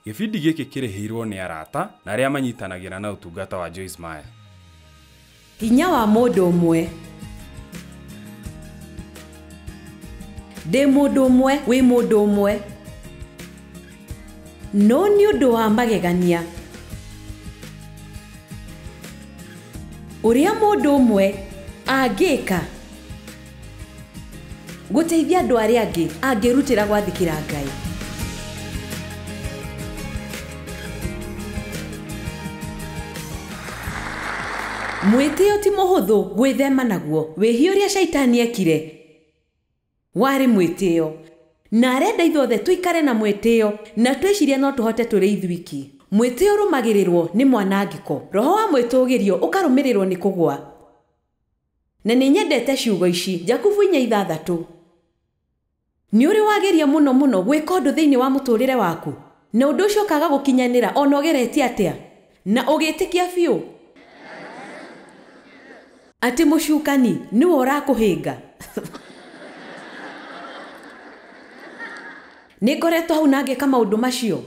Gĩbindi gĩkĩ kĩrĩhĩirwo nĩ arata na arĩa manyitanagĩra na ũtungata wa Joyce Meyer. Hinya wa mũndũ ũmwe. Ndĩ mũndũ ũmwe, wĩ mũndũ ũmwe. No nĩ ũndũ wa magegania ũrĩa mũndũ ũmwe angĩka gũteithia andũ arĩa angĩ angĩrutĩra gwathĩkĩra Ngai. Mwĩtĩo ti mũhũthũ gwĩthema naguo. Wĩhia ũrĩa caitani ekire warĩ mwĩtĩo, na arenda ithuothe tũikare na mwĩtĩo na twĩcirie no tũhote tũrĩ ithuiki. Mwĩtĩo ũrũmagĩrĩrwo nĩ mwanangĩko, roho wa mwĩtũgĩrio ũkarũmĩrĩrwo nĩ kũgũa. Na nĩ nyendete ciugo ici, Jakubu 4:6. Nĩ ũrĩ wageria mũno mũno gwĩka ũndũ thĩinĩ wa mũtũrĩre waku, na ũndũ ũcio ũkaga gũkinyanĩra ona ũgeretie atĩa, na ũgĩtĩkia biũ atĩ mũcukani nĩwe ũrakũhĩnga. Nĩ ngoretwo hau na ngĩka maũndũ macio.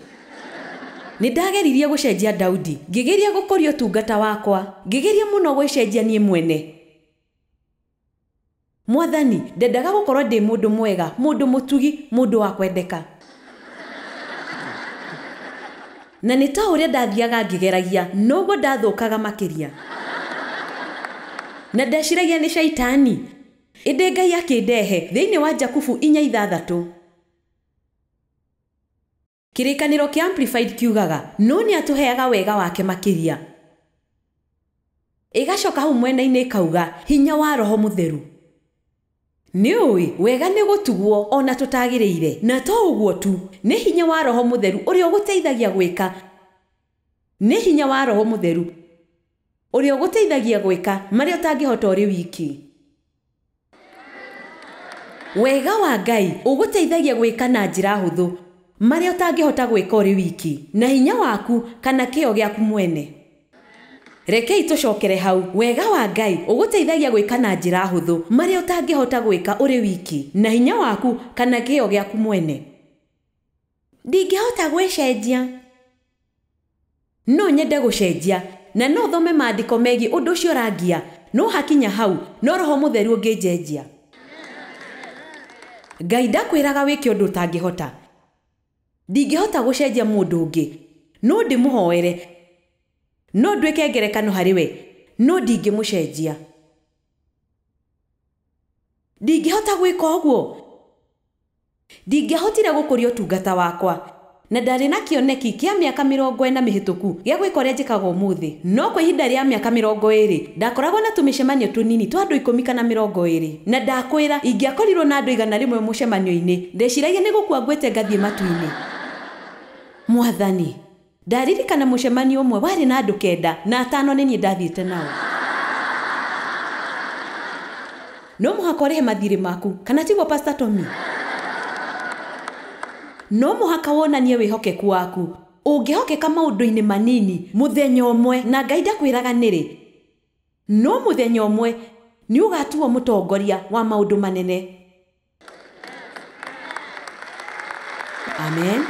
Nĩ ndageririe gũcenjia Daudi, ngĩgeria gũkũria ũtungata wakwa, ngĩgeria mũno gwĩcenjia niĩ mwene. Mwathani, ndendaga gũkorwo ndĩ mũndũ mwega, mũndũ mũtugi, mũndũ wa kwendeka. Na nĩ ta ũrĩa ndathiaga ngĩgeragia, noguo ndathũkaga makĩria. Na ndeciragia nĩ caitani. Ĩndĩ Ngai akĩndehe thĩinĩ wa Jakubu 4:6. Kĩrĩkanĩro kĩa Amplified kiugaga, no nĩ atũheaga wega wake makĩria. Ĩgacoka hau mwena-inĩ ĩkauga, hinya wa Roho Mũtheru. Nĩ ũĩ, wega nĩ gũtugwo ona tũtagĩrĩire. Na to ũguo tu, nĩ hinya wa Roho Mũtheru ũrĩa ũgũteithagia gwĩka. Nĩ hinya wa Roho Mũtheru ũrĩa ũgũteithagia gwĩka marĩa ũtangĩhota ũrĩ wiki. Wega wa Ngai ũgũteithagia gwĩka na njĩra hũthũ marĩa ũtangĩhota gwĩka ũrĩ wiki, na hinya waku kana kĩyo gĩaku mwene. Rekei tũcokere hau. Wega wa Ngai ũgũteithagia gwĩka na njĩra hũthũ marĩa ũtangĩhota gwĩka ũrĩ wiki, na hinya waku kana kĩyo gĩaku mwene. Ndingĩhota gwĩcenjia. No nyende gũcenjia, na no thome maandĩko megiĩ ũndũ ũcio ũrangia, no hakinya hau no Roho Mũtheru ũngĩnjenjia. Ngai ndakwĩraga wĩke ũndũ ũtangĩhota. Ndingĩhota gũcenjia mũndũ ũngĩ, no ndĩmũhoere, no nduĩke ngerekano harĩ we, no ndingĩmũcenjia. Ndingĩhota gwĩka ũguo. Ndingĩahotire gũkũria ũtungata wakwa, na ndarĩ na kĩoneki kĩa mĩaka 40 mĩhĩtũku gĩa gwĩka ũrĩa njĩkaga ũmũthĩ. No kwa ihinda rĩa mĩaka 20 ndakoragwo na tũmĩcemanio tũnini twa andũ 10 kana 20, na ndakwĩra ingĩakorirwo na andũ 100 mũcemanio-inĩ, ndeciragia nĩ gũkua ngwĩte ngathiĩ matu-inĩ. Mwathani, ndaririkana mũcemanio ũmwe warĩ na andũ 9 na 5 nĩ niĩ ndathiĩte nao. No mũhaka ũrĩhe mathiirĩ maku, kana tiguo Pastor Tommy? No mũhaka wonanie wĩhokeku waku. Ũngĩhokeka maũndũ-inĩ manini mũthenya ũmwe, na Ngai ndakwĩraga nĩrĩ, no mũthenya ũmwe nĩ ũgatuo mũtongoria wa maũndũ manene. Amen.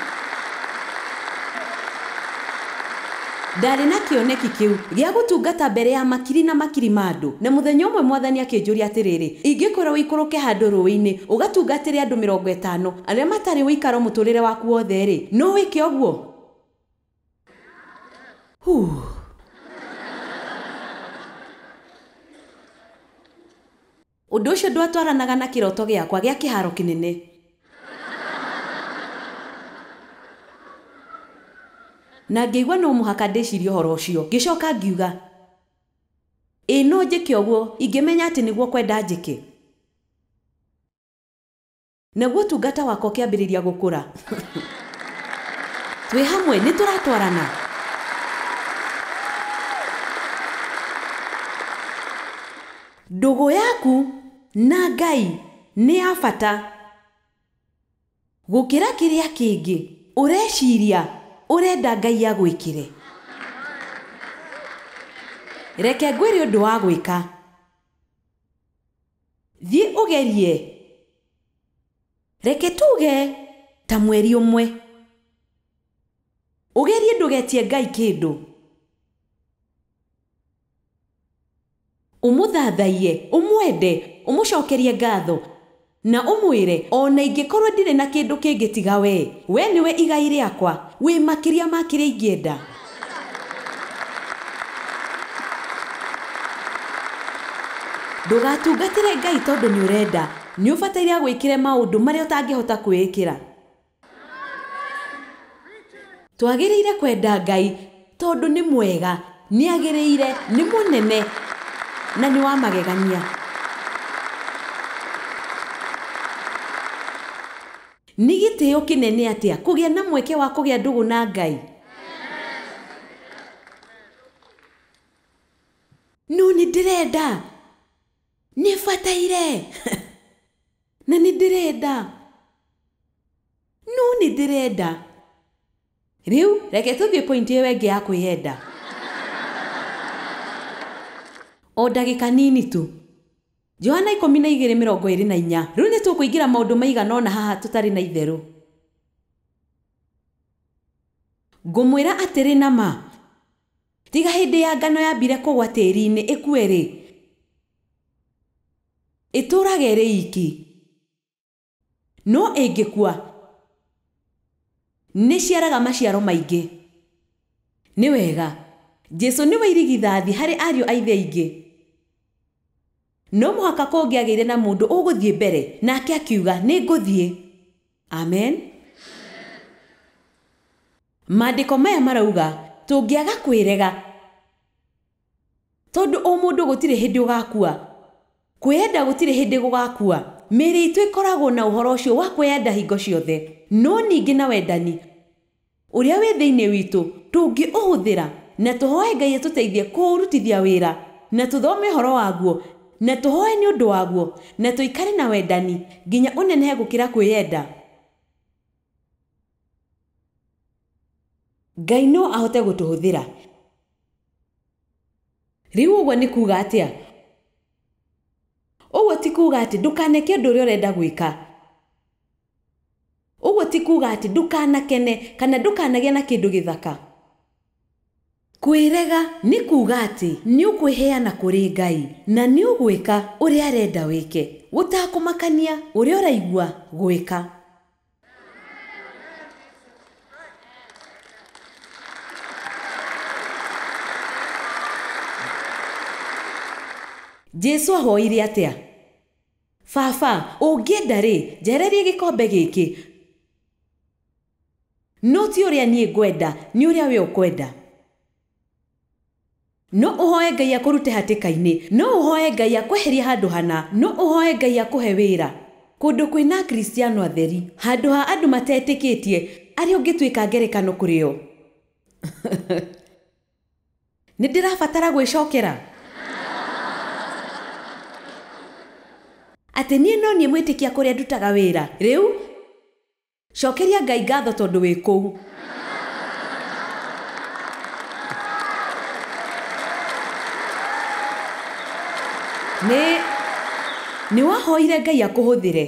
Ndarĩ na kĩoneki kĩu gĩa gũtungata mbere ya makiri na makiri ma andũ, na mũthenya ũmwe Mwathani akĩnjũria atĩrĩrĩ, ingĩkwĩra ũikũrũke handũ rũĩ-inĩ ũgatungatĩre andũ 50 arĩa matarĩ ũikaro mũtũrĩre waku wothe rĩ, no wĩke ũguo? Ũndũ ũcio ndwatwaranaga na kĩroto gĩakwa gĩa kĩharo kĩnene. Na ngĩigua no mũhaka ndĩcirie ũhoro ũcio. Ngĩcoka ngiuga, ĩ no njĩke ũguo ingĩmenya atĩ nĩguo kwenda njĩke. Naguo ũtungata wakwa ũkĩambĩrĩria gũkũra. Twĩ hamwe nĩ tũratwarana. Ndũgũ yaku na Ngai nĩ ya bata gũkĩra kĩrĩa kĩngĩ ũreciria ũrenda Ngai agwĩkĩre. Reke ngwĩre ũndũ wa gwĩka. Thiĩ ũgerie. Reke tuge ta mweri ũmwe. Ũgerie ndũgetie Ngai kĩndũ. Ũmũthathaiye, ũmwende, ũmũcokerie ngatho na ũmwĩre ona ingĩkorwo ndirĩ na kĩndũ kĩngĩ tiga we. We nĩwe igai rĩakwa, wĩ makĩria ma kĩrĩa ingĩenda. Ndũgatungatĩre Ngai tondũ nĩ ũrenda, nĩ ũbataire agwĩkĩre maũndũ marĩa ũtangĩhota kwĩĩkĩra. Twagĩrĩire kwenda Ngai tondũ nĩ mwega, nĩ agĩrĩire, nĩ mũnene na nĩ wa magegania. Nĩ gĩtĩo kĩnene atĩa kũgĩa na mweke wa kũgĩa ndũgũ na Ngai. No nĩ ndĩrenda, nĩ bataire na nĩ ndĩrenda, no nĩ ndĩrenda. Rĩu reke tũthiĩ point ĩyo ĩngĩ ya kwĩyenda. O ndagĩka nini tu. Johana 12:24. Rĩu nĩ tũkũingĩra maũndũ maigana ũna haha tũtarĩ na itherũ. Ngũmwĩra atĩrĩ na ma, tiga hĩndĩ ya ngano yambire kũgwa tĩĩri-inĩ ĩkue rĩ, ĩtũũraga ĩrĩ iki. No ĩngĩkua, nĩ ciaraga maciaro maingĩ. Nĩ wega, Jesu nĩwe irigithathi harĩ ariũ a ithe aingĩ. No mũhaka kũngĩagĩire na mũndũ ũgũthiĩ mbere, nake akiuga nĩ ngũthiĩ. Amen. Maandĩko maya marauga tũngĩaga kwĩrega, tondũ ũmũndũ gũtirĩ hĩndĩ ũgakua, kwĩyenda gũtirĩ hĩndĩ gũgakua. Mĩĩrĩ itũ ĩkoragwo na ũhoro ũcio wa kwĩyenda hingo ciothe, no ningĩ na wendani ũrĩa wĩ thĩinĩ witũ tũngĩũhũthĩra na tũhoe Ngai atũteithie kũũrutithia wĩra, na tũthome ũhoro waguo, na tũhoe nĩ ũndũ waguo, na tũikare na wendani nginya ũnenehe gũkĩra kwĩyenda. Ngai no ahote gũtũhũthĩra. Rĩu ũguo nĩ kuuga atĩa? Ũguo ti kuuga atĩ ndũkaneke ũndũ ũrĩa ũrenda gwĩka. Ũguo ti kuuga atĩ ndũkanakene kana ndũkanagĩe na kĩndũ gĩthaka. Kwĩrega nĩ kuuga atĩ nĩ ũkwĩheana kũrĩ Ngai na nĩ ũgwĩka ũrĩa arenda wĩke, gũtakũmakania ũrĩa ũraigua gwĩka. Jesu ahoire atĩa? Baba, ũngĩenda rĩ, njehererie gĩkombe gĩkĩ, no ti ũrĩa niĩ ngwenda, nĩ ũrĩa we ũkwenda. No ũhoe Ngai akũrute hatĩka-inĩ, no ũhoe Ngai akweherie handũ hana, no ũhoe Ngai akũhe wĩra kũndũ kwĩna Akristiano atheri, handũ ha andũ matetĩkĩtie arĩa ũngĩtuĩka ngerekano kũrĩ o. Nĩ ndĩrabatara gwĩcokera atĩ niĩ no niĩ mwĩtĩkia kũrĩa ndutaga wĩra. Rĩu cokeria Ngai ngatho tondũ wĩ kũu. Nĩ wahoire Ngai akũhũthĩre.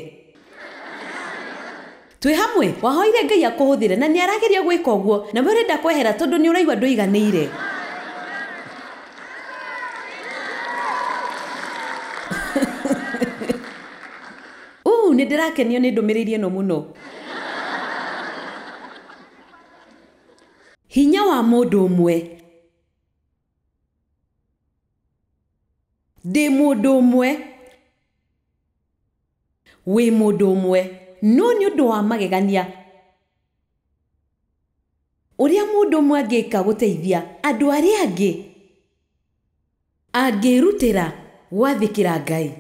Twĩ hamwe, wahoire Ngai akũhũthĩre na nĩ arageria gwĩka ũguo, na we ũrenda kwehera tondũ nĩ ũraigua ndũiganĩire. Nĩ ndĩrakenio nĩ ndũmĩrĩri ĩno mũno. Hinya wa mũndũ ũmwe. Ndĩ mũndũ ũmwe, wĩ mũndũ ũmwe, no nĩ ũndũ wa magegania ũrĩa mũndũ ũmwe angĩka gũteithia andũ arĩa angĩ angĩrutĩra gwathĩkĩra Ngai.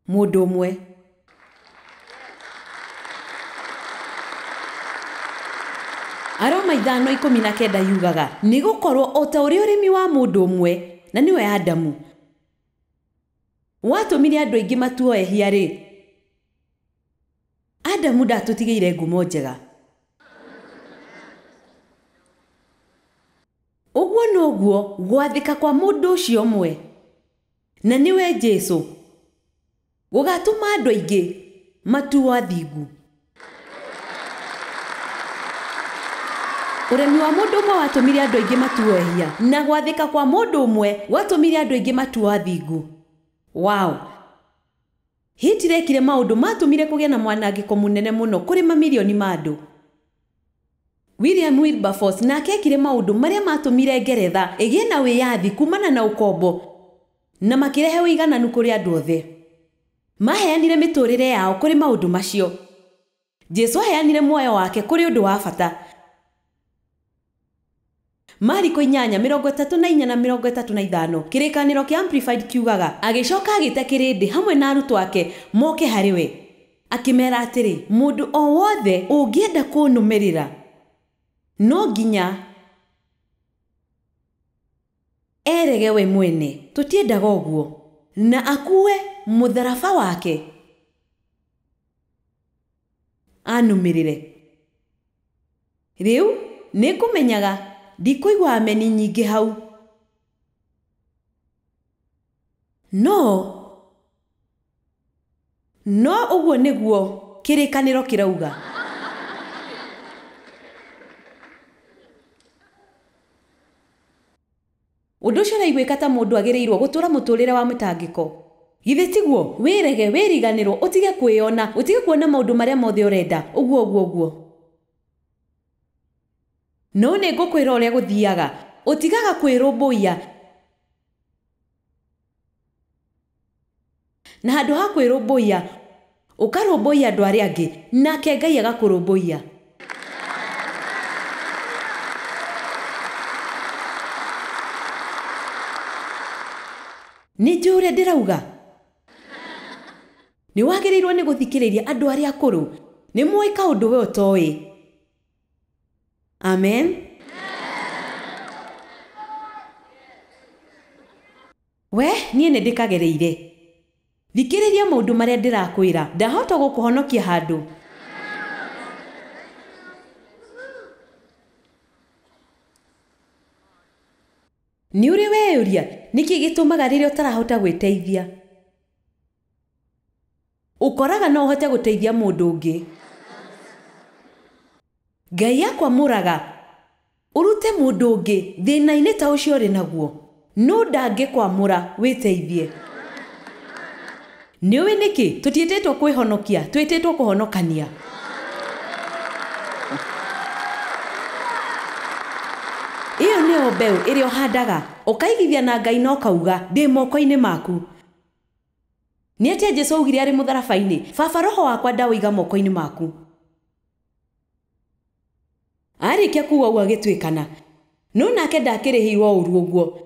Mũndũ ũmwe. Aroma 5:19 yugaga nĩ gũkorwo o ta ũrĩa ũrĩmi wa mũndũ ũmwe, na nĩwe Adamu, watũmire andũ aingĩ matuo ehia rĩ, Adamu ndatũtigĩire ngumo njega. Ũguo noguo gwathĩka kwa mũndũ ũcio ũmwe, na nĩwe Jesu, gũgatũma andũ aingĩ matuo athingu. Ũremi wa mũndũ ũmwe watũmire andũ aingĩ matuo ehia, na gwathĩka kwa mũndũ ũmwe gwatũmire andũ aingĩ matuo athingu. Wow! Hitler ekire maũndũ matũmire kũgĩe na mwanangĩko mũnene mũno kũrĩ mamirioni ma andũ. William Wilberforce nake ekire maũndũ marĩa matũmire Ngeretha ĩgĩe na wĩyathi kumana na ũkombo na makĩrehe ũigananu kũrĩ andũ othe. Maheanire mĩtũrĩre yao kũrĩ maũndũ macio. Jesu aheanire muoyo wake kũrĩ ũndũ wa bata. Mariko 8:34 na 35 kĩrĩkanĩro kĩa Amplified kiugaga, agĩcoka agĩta kĩrĩndĩ hamwe na arutwo ake moke harĩ we, akĩmera atĩrĩ, mũndũ o wothe ũngĩenda kũnũmĩrĩra no nginya erege we mwene, tũtiendaga ũguo, na akue mũtharaba wake anũmĩrĩre. Rĩu nĩngũmenyaga ndikũigua ameni nyingĩ hau, no ũguo nĩguo kĩrĩkanĩro kĩrauga. Ũndũ ũcio ũraiguĩka ta mũndũ agĩrĩirwo gũtũra mũtũrĩre wa mĩtangĩko. Githĩ tiguo? Wĩrege, wĩriganĩrwo, ũtige kwĩyona, ũtige kuona maũndũ marĩa mothe ũrenda, ũguo ũguo ũguo. No nĩ ngũkwĩra ũrĩa gũthiaga, ũtigaga kwĩrũmbũiya, na handũ ha kwĩrũmbũiya ũkarũmbũiya andũ arĩa angĩ, nake Ngai agakũrũmbũiya. Nĩ njũĩ ũrĩa ndĩrauga. Nĩ wagĩrĩirwo nĩ gũthikĩrĩria andũ arĩa akũrũ, nĩ moĩ kaũndũ we ũtoĩ. Amen. We niĩ nĩ ndĩkagereire. Thikĩrĩria maũndũ marĩa ndĩrakwĩra, ndahota gũkũhonokia handũ. Nĩ ũrĩ weyũria nĩkĩ gĩtũmaga rĩrĩa ũtarahota gwĩteithia? Ũkoraga no ũhote gũteithia mũndũ ũngĩ. Ngai akwamũraga ũrute mũndũ ũngĩ thĩna-inĩ ta ũcio ũrĩ naguo, no ndangĩkwamũra wĩteithie. Nĩ ũĩ nĩkĩ? Tũtiĩtĩtwo kwĩhonokia, twĩtĩtwo kũhonokania. Ĩyo nĩyo mbeũ ĩrĩa ũhandaga, ũkaigithia na Ngai na ũkauga, ndĩ moko-inĩ maku. Nĩ atĩa Jesu augire arĩ mũtharaba-inĩ? Baba, roho wakwa ndaũiga moko-inĩ maku. Arĩkia kuuga ũguo agĩtuĩkana, no nake ndakĩrĩhĩirwo ũũru ũguo.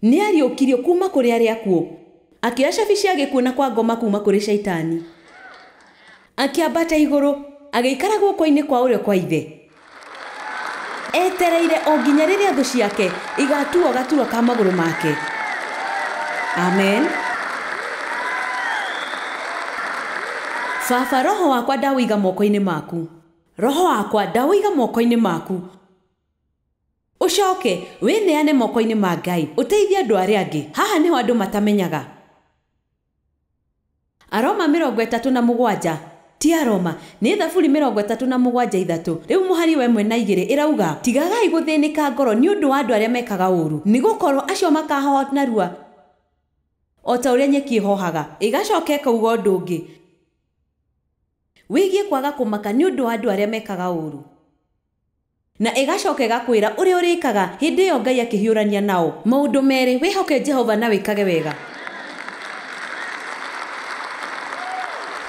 Nĩ ariũkirio kuma kũrĩ arĩa akuũ, akĩoya cabi cia gĩkuũ na kwa ngoma kuma kũrĩ Shaitani, akĩambata igũrũ, agĩikara guoko-inĩ kwa ũrĩo kwa Ithe, etereire o nginya rĩrĩa thũ ciake igatuo gaturwa ka magũrũ make. Amen. Baba, roho wakwa ndaũiga moko-inĩ maku. Roho wakwa ndaũiga moko-inĩ maku. Ũcoke wĩneane moko-inĩ ma Ngai, ũteithie andũ arĩa angĩ. Haha nĩho andũ matamenyaga. Aroma 37, ti Aroma, nĩ Thaburi 37:3. Rĩu mũhari wa 1 na 2 ĩrauga, tigagai gũthĩnĩka ngoro nĩ ũndũ wa andũ arĩa mekaga ũũru, nĩgũkorwo acio makahoha narua o ta ũrĩa nyeki ĩhohaga. Ĩgacoka ĩkauga ũndũ ũngĩ wĩgiĩ kwaga kũmaka nĩ ũndũ wa andũ arĩa mekaga ũũru, na ĩgacoka ĩgakwĩra ũrĩa ũrĩkaga hĩndĩ ĩyo Ngai akĩhiũrania nao. Maũndũ merĩ, wĩhoke Jehova na wĩkage wega.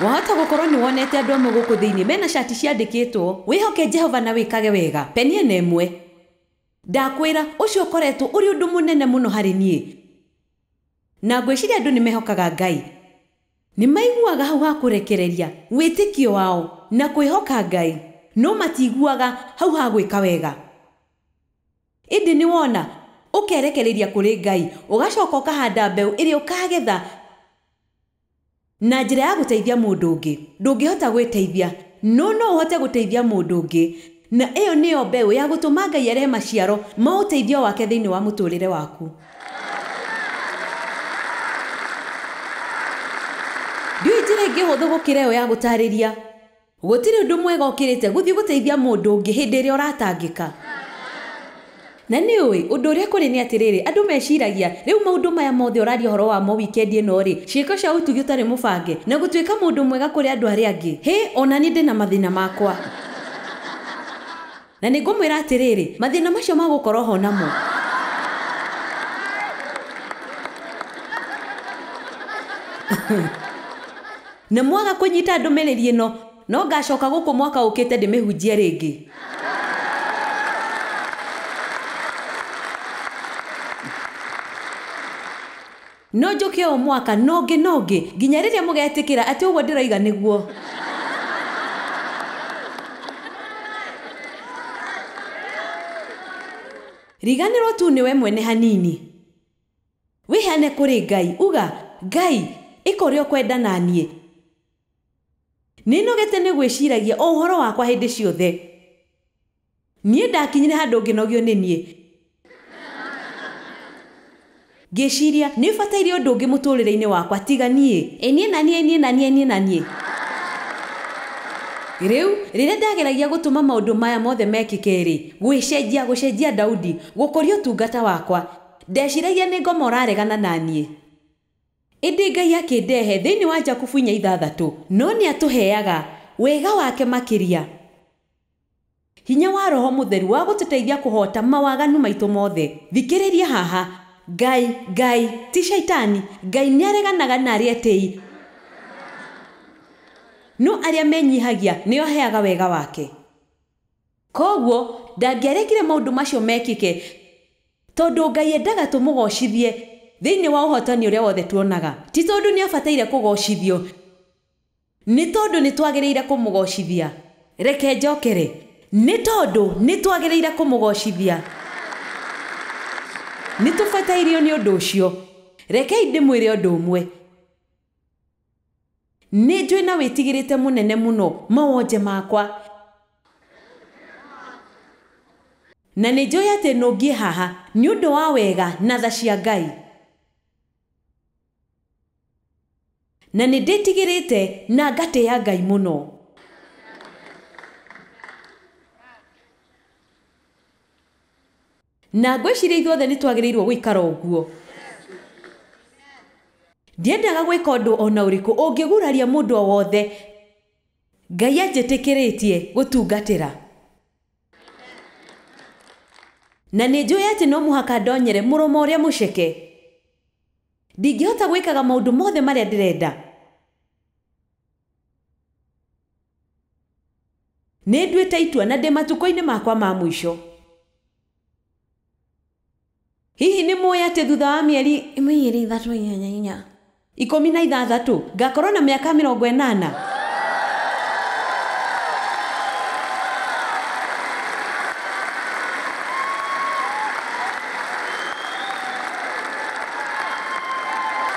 Wahota gũkorwo nĩ wonete andũ amwe gũkũ thĩinĩ mena cati ciandĩkĩtwo wĩhoke Jehova na wĩkage wega. Peni ĩno ĩmwe. Ndakwĩra ũcio ũkoretwo ũrĩ ũndũ mũnene mũno harĩ niĩ, na ngwĩciria andũ nĩ mehokaga Ngai. Nĩ maiguaga hau ha kũrekereria wĩtĩkio wao na kwĩhoka Ngai, no matiguaga hau ha gwĩka wega. Ĩndĩ nĩ wona ũkerekereria kũrĩ Ngai, ũgacoka ũkahanda mbeũ ĩrĩa ũkagetha na njĩra ya gũteithia mũndũ ũngĩ. Ndũngĩhota gwĩteithia, no no ũhote gũteithia mũndũ ũngĩ, na ĩyo nĩyo mbeũ ya gũtũma Ngai arehe maciaro ma ũteithio wake thĩinĩ wa mũtũrĩre waku. Ndiũĩ njĩra ĩngĩ hũthũ gũkĩra ĩyo ya gũtarĩria. Gũtirĩ ũndũ mwega ũkĩrĩte gũthiĩ gũteithia mũndũ ũngĩ hĩndĩ ĩrĩa ũratangĩka. Na nĩ ũĩ ũndũ ũrĩa kũrĩ nĩ atĩrĩrĩ, andũ meciragia rĩu maũndũ maya mothe ũraria ũhoro wamo wikendi ĩno rĩ, ciĩko cia ũtugi ũtarĩ mũbange na gũtuĩka mũndũ mwega kũrĩ andũ arĩa angĩ. Hĩ, ona niĩ ndĩna mathĩna makwa. Na nĩ ngũmwĩra atĩrĩrĩ, mathĩna macio magũkorwo ho namo. Na mwaga kũnyita ndũmĩrĩri ĩno, no ngacoka gũkũ mwaka ũkĩte ndĩmĩhunjie rĩngĩ. No njũke o mwaka nongĩ nongĩ nginya rĩrĩa mũgetĩkĩra atĩ ũguo ndĩroiga nĩguo. Riganĩrwo tu nĩwe mwene hanini. Wĩheane kũrĩ Ngai, uga Ngai ĩka ũrĩa ũkwenda na niĩ. Nĩnogete nĩ gwĩciragia o ũhoro wakwa hĩndĩ ciothe. Niĩ ndakinyire handũ ngĩnogio nĩ niĩ. Ngĩciria nĩ bataire ũndũ ũngĩ mũtũrĩre-inĩ wakwa tiga niĩ. Ĩ niĩ na niĩ, niĩ na niĩ, niĩ na niĩ. Rĩu rĩrĩa ndageragia gũtũma maũndũ maya mothe mekĩke rĩ, gwĩcenjia gũcenjia Daudi, gũkũria ũtungata wakwa, ndeciragia nĩ ngoma ũraregana na niĩ. Ĩndĩ Ngai akĩndehe thĩinĩ wa Jakubu 4:6, no nĩ atũheaga wega wake makĩria. Hinya wa Roho Mũtheru wa gũtũteithia kũhota mawaganu maitũ mothe. Thikĩrĩria haha, Ngai, Ngai, ti shaitani, Ngai nĩareganaga na arĩa etĩi, no arĩa menyihagia nĩo aheaga wega wake. Koguo ndangĩarekire maũndũ macio mekĩke tondũ Ngai endaga tũmũgocithie thĩinĩ wa ũhotani ũrĩa wothe tuonaga. Ti tondũ nĩ abataire kũgocithio, nĩ tondũ nĩ twagĩrĩire kũmũgocithia. Reke njokere, nĩ tondũ nĩ twagĩrĩire kũmũgocithia. Nĩ tũbatairio nĩ ũndũ ũcio. Rekei ndĩmwĩre ũndũ ũmwe. Nĩ njũĩ na wĩtigĩrĩte mũnene mũno mawonje makwa. Na nĩ njũĩ atĩ nũngiĩ haha nĩ ũndũ wa wega na tha cia Ngai. Na nĩ ndĩtigĩrĩte na ngatĩĩa Ngai mũno. Na ngwĩciria ithuothe nĩ twagĩrĩirwo gũikara ũguo. Ndiendaga gwĩka ũndũ ona ũrĩkũ ũngĩguraria mũndũ o wothe Ngai anjĩtĩkĩrĩtie gũtungatĩra. Na nĩ njũĩ atĩ no mũhaka ndonyere mũromo ũrĩa mũceke. Ndingĩhota gwĩkaga maũndũ mothe marĩa ndĩrenda. Nĩ nduĩte itua na ndĩ matukũ-inĩ makwa ma mũico. Hihi nĩ mũĩ atĩ thutha wa mĩeri 2 3 4 4 16 ngakorwo na mĩaka 80?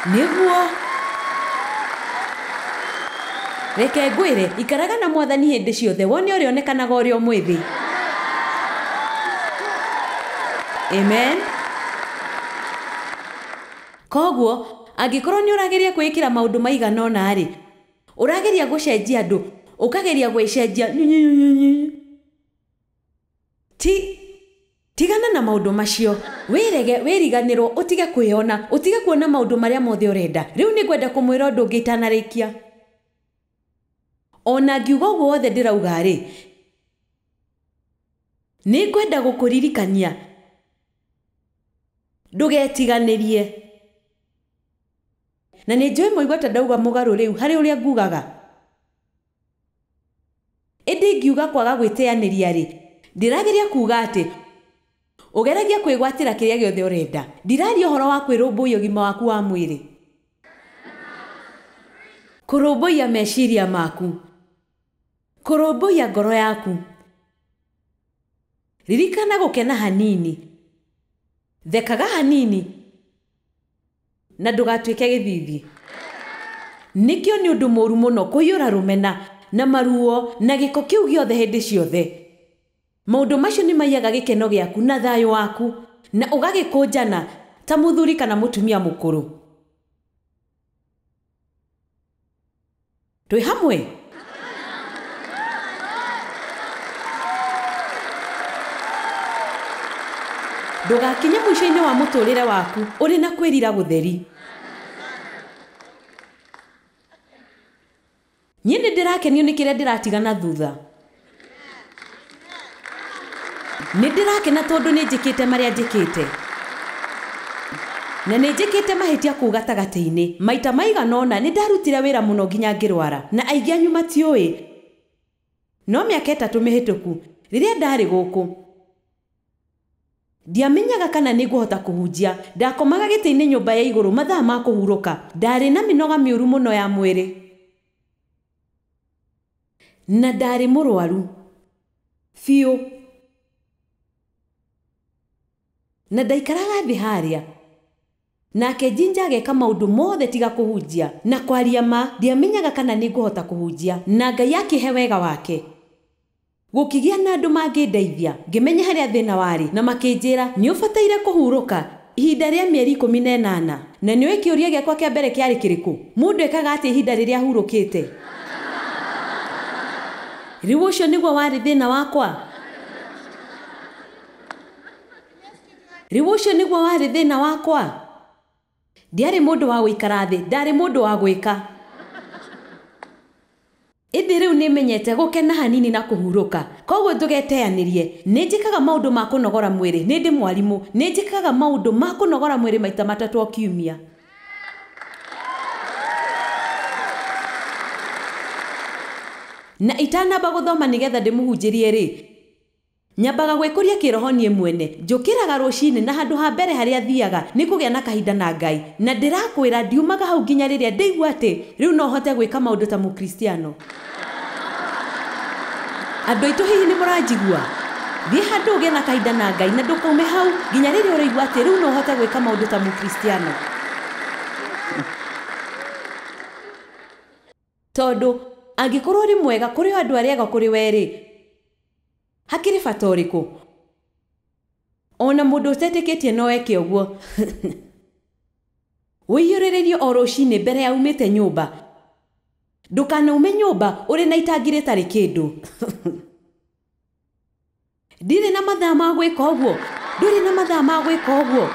Nĩguo. Reke ngwĩre, ikaraga na mwathani hĩndĩ ciothe wone ũrĩa onekanaga ũrĩ o mwĩthĩ. Amen. Koguo angĩkorwo nĩ ũrageria kwĩĩkĩra maũndũ maigana ũna rĩ, ũrageria gũcenjia andũ, ũkageria gwĩcenjia, ti tigana na maũndũ macio. Wĩrege, wĩriganĩrwo, ũtige kwĩona, ũtige kuona maũndũ marĩa mothe ũrenda. Rĩu nĩ ngwenda kũmwĩra ũndũ ũngĩ itanarĩkia. Ona ngiuga ũguo wothe ndĩrauga rĩ, nĩ ngwenda gũkũririkania ndũgetiganĩrie. Na nĩ njũĩ mũigua ta ndauga mũgarũ rĩu harĩ ũrĩa ngugaga. Ĩndĩ ngiuga kwaga gwĩteanĩria rĩ, ndĩrageria kuuga atĩ ũgeragia kwĩgwatĩra kĩrĩa gĩothe ũrenda. Ndiraria ũhoro wa kwĩrũmbũiya ũgima waku wa mwĩrĩ, kũrũmbũiya meciria maku, kũrũmbũiya ngoro yaku. Ririkana gũkena hanini, thekaga hanini, na ndũgatuĩke gĩthithi. Nĩkĩo nĩ ũndũ mũũru mũno kũiyũra rũmena na maruo na gĩko kĩu gĩothe hĩndĩ ciothe. Maũndũ macio nĩ maiyaga gĩkeno gĩaku na thayũ waku, na ũgagĩkũnjana ta mũthuri kana mũtumia mũkũrũ. Twĩ hamwe? Ndũgakinye mũico-inĩ wa mũtũrĩre waku ũrĩ na kwĩrira gũtheri. Niĩ nĩ ndĩrakenio nĩ kĩrĩa ndĩratigana thutha. Nĩ ndĩrakena tondũ nĩ njĩkĩte marĩa njĩkĩte. Na nĩ njĩkĩte mahĩtia kũu gatagatĩ-inĩ. Maita maigana ũna nĩ ndarutire wĩra mũno nginya ngĩrwara, na aingĩ anyu matiũĩ. No mĩaka 3 mĩhĩtũku rĩrĩa ndarĩ gũkũ, ndiamenyaga kana nĩ ngũhota kũhunjia. Ndakomaga gĩtĩ-inĩ nyũmba ya igũrũ mathaa ma kũhurũka. Ndarĩ na mĩnoga mĩũru mũno ya mwĩrĩ na ndarĩ mũrwaru biũ, na ndaikaraga thĩ harĩa. Nake Jinja ageka maũndũ mothe tiga kũhunjia na kwaria ma. Ndiamenyaga kana nĩ ngũhota kũhunjia, na Ngai akĩhe wega wake. Gũkĩgĩa na andũ mangĩndeithia. Ngĩmenya harĩa thĩna warĩ, na makĩnjĩra nĩ ũbataire kũhurũka ihinda rĩa mĩeri 18. Na nĩũĩ kĩũria gĩakwa kĩa mbere kĩarĩ kĩrĩkũ? Mũndũ ekaga atĩa ihinda rĩrĩa ahurũkĩte? Rĩu ũcio nĩguo warĩ thĩna wakwa. Rĩu ũcio nĩguo warĩ thĩna wakwa. Ndiarĩ mũndũ wa gũikara thĩ, ndarĩ mũndũ wa gwĩka. Ĩndĩ rĩu nĩmenyete gũkena hanini na kũhurũka. Koguo ndũgeteanĩrie. Nĩ njĩkaga maũndũ ma kũnogora mwĩrĩ. Nĩ ndĩ mwarimũ. Nĩ njĩkaga maũndũ ma kũnogora mwĩrĩ maita 3 o kiumia. Na itanamba gũthoma nĩgetha ndĩmũhunjĩrie rĩ, nyambaga gwĩkũria kĩroho niĩ mwene. Njũkĩraga rũcinĩ na handũ ha mbere harĩa thiaga nĩ kũgĩa na kahinda na Ngai. Na ndĩrakwĩra ndiumaga hau nginya rĩrĩa ndĩigua atĩ rĩu no hote gwĩka maũndũ ta mũkristiano. Andũ aitũ hihi nĩ mũranjigua? Thiĩ handũ ũgĩe na kahinda na Ngai na ndũkaume hau nginya rĩrĩa ũraigua atĩ rĩu no hote gwĩka maũndũ ta mũkristiano. Tondũ angĩkorwo ũrĩ mwega kũrĩ andũ arĩa ega kũrĩ we rĩ, hakĩrĩ bata ũrĩkũ? Ona mũndũ ũtetĩkĩtie no eke ũguo. Ũiyũrĩrĩrio o rũcinĩ mbere ya umĩte nyũmba. Ndũkanaume nyũmba ũrĩ na itangi rĩtarĩ kĩndũ. Ndirĩ na mathaa ma gwĩka ũguo. Ndũrĩ na mathaa ma gwĩka ũguo.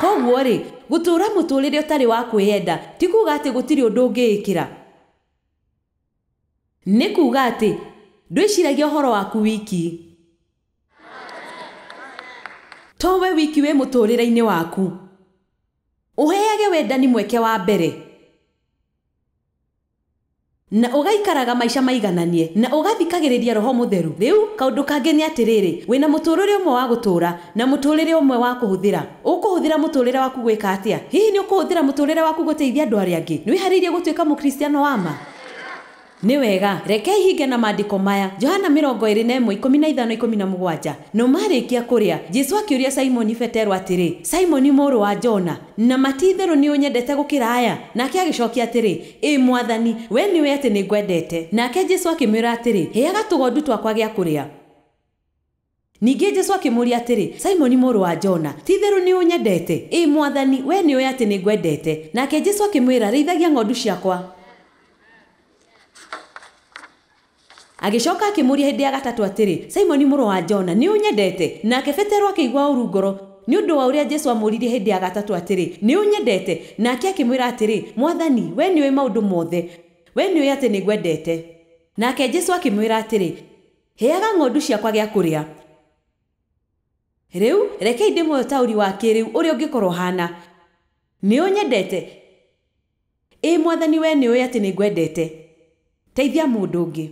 Koguo rĩ, gũtũũra mũtũũrĩre ũtarĩ wa kwĩyenda ti kuuga atĩ gũtirĩ ũndũ ũngĩĩkĩra. Nĩ kuuga atĩ ndwĩciragia ũhoro waku wiki. To we wiki wĩ mũtũũrĩre-inĩ waku. Ũheage wendani mweke wa mbere, na ũgaikaraga maica maigananie, na ũgathikagĩrĩria Roho Mũtheru. Rĩu kaũndũ kangĩ nĩ atĩrĩrĩ, wĩna mũtũũrĩre ũmwe wa gũtũũra na mũtũũrĩre ũmwe wa kũhũthĩra. Ũkũhũthĩra mũtũũrĩre waku gwĩka atĩa? Hihi nĩ ũkũhũthĩra mũtũũrĩre waku gũteithia andũ arĩa angĩ? Nĩ wĩharĩirie gũtuĩka mũkristiano wa ma? Nĩ wega, reke ihinge na maandĩko maya. Johana 21:15-17. No marĩkia kũrĩa, Jesũ akĩũria Simoni Petero atĩrĩ, Simoni mũrũ wa Jona, na ma ti-itherũ nĩ ũnyendete gũkĩra aya? Nake agĩcokia atĩrĩ, ĩ Mwathani, we nĩũĩ atĩ nĩ ngwendete. Nake Jesũ akĩmwĩra atĩrĩ, heaga tũgondu twakwa gĩa kũrĩa. Ningĩ Jesũ akĩmũũria atĩrĩ, Simoni mũrũ wa Jona, ti-itherũ nĩ ũnyendete? Ĩ Mwathani, we nĩũĩ atĩ nĩ ngwendete. Nake Jesũ akĩmwĩra, rĩithagia ng'ondu ciakwa. Agĩcoka akĩmũũria hĩndĩ ya gatatũ atĩrĩ, Simoni mũrũ wa Jona, nĩ ũnyendete? Nake Petero akĩigua ũũru ngoro nĩ ũndũ wa ũrĩa Jesũ amũũririe hĩndĩ ya gatatũ atĩrĩ, nĩ ũnyendete? Nake akĩmwĩra atĩrĩ, Mwathani, we nĩũĩ maũndũ mothe, we nĩũĩ atĩ nĩ ngwendete. Nake Jesũ akĩmwĩra atĩrĩ, heaga ng'ondu ciakwa gĩa kũrĩa. Rĩu rekei ndĩmũhe ũtaũri wa kĩrĩu ũrĩa ũngĩkorwo ũhana. Nĩ ũnyendete? Ĩ Mwathani, we nĩũĩ atĩ nĩ ngwendete. Teithia mũndũ ũngĩ.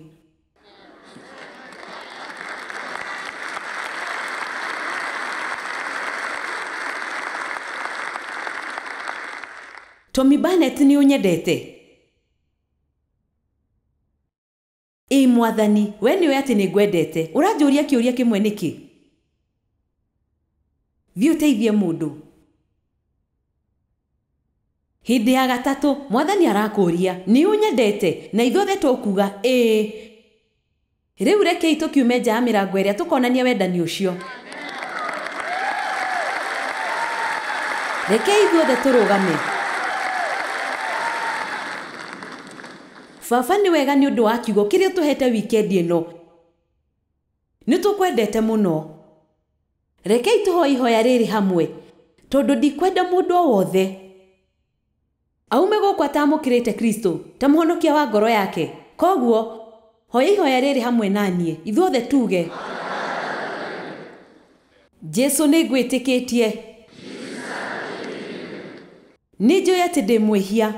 Tommy Barnett nĩ ũnyendete? Ĩ Mwathani, we nĩũĩ atĩ nĩ ngwendete. Ũranjũria kĩũria kĩmwe nĩkĩ? Thiĩ ũteithie mũndũ. Hĩndĩ ya gatatũ, Mwathani arakũũria, nĩ ũnyendete? Na ithuothe tũkuga ĩĩ. Rĩu rekei tũkiume nja ya mĩrango ĩrĩa tũkonania wendani ũcio. Rekei ithuothe tũrũgame. Baba nĩ wega nĩ ũndũ wa kiugo kĩrĩa ũtũhete wikendi ĩno. Nĩ tũkwendete mũno. Rekei tũhoe ihoya rĩrĩ hamwe, tondũ ndikwenda mũndũ o wothe aume gũkũ atamũkĩrĩte Kristo ta mũhonokia wa ngoro yake. Koguo hoya ihoya rĩrĩ hamwe na niĩ, ithuothe tuge, Jesu nĩ ngwĩtĩkĩtie, nĩ njũĩ atĩ ndĩ mwĩhia,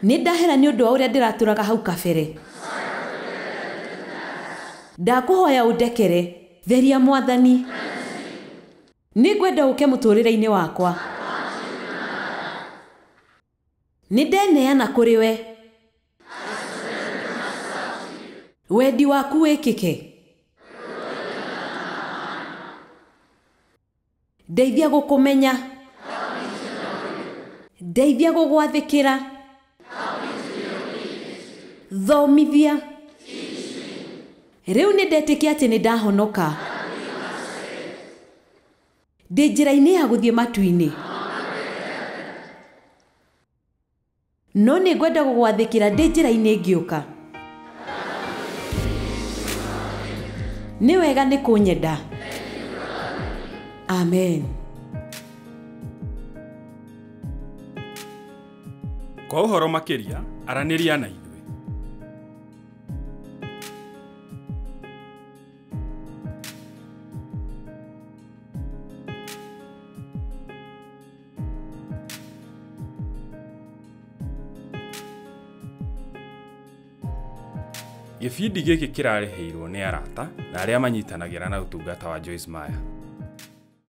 nĩ ndahera nĩ ũndũ wa ũrĩa ndĩratũraga hau kabere. Ndakũhoya ũndekere, theria Mwathani, nĩ ngwenda ũke mũtũrĩre-inĩ wakwa. Nĩ ndeneana kũrĩ we, wendi waku wĩkĩke. Ndeithia gũkũmenya, ndeithia gũgwathĩkĩra, thomithia. Rĩu nĩ ndetĩkia atĩ nĩ ndahonoka, ndĩ njĩra-inĩ ya gũthiĩ matu-inĩ, no nĩ ngwenda gũgwathĩkĩra ndĩ njĩra-inĩ ngĩũka. Nĩ wega nĩ kũnyenda. Amen. Kwa ũhoro makĩria, aranĩria na ithuĩ. Gĩbindi gĩkĩ kĩrarĩhĩirwo nĩ arata na arĩa manyitanagĩra na ũtungata wa Joyce Meyer.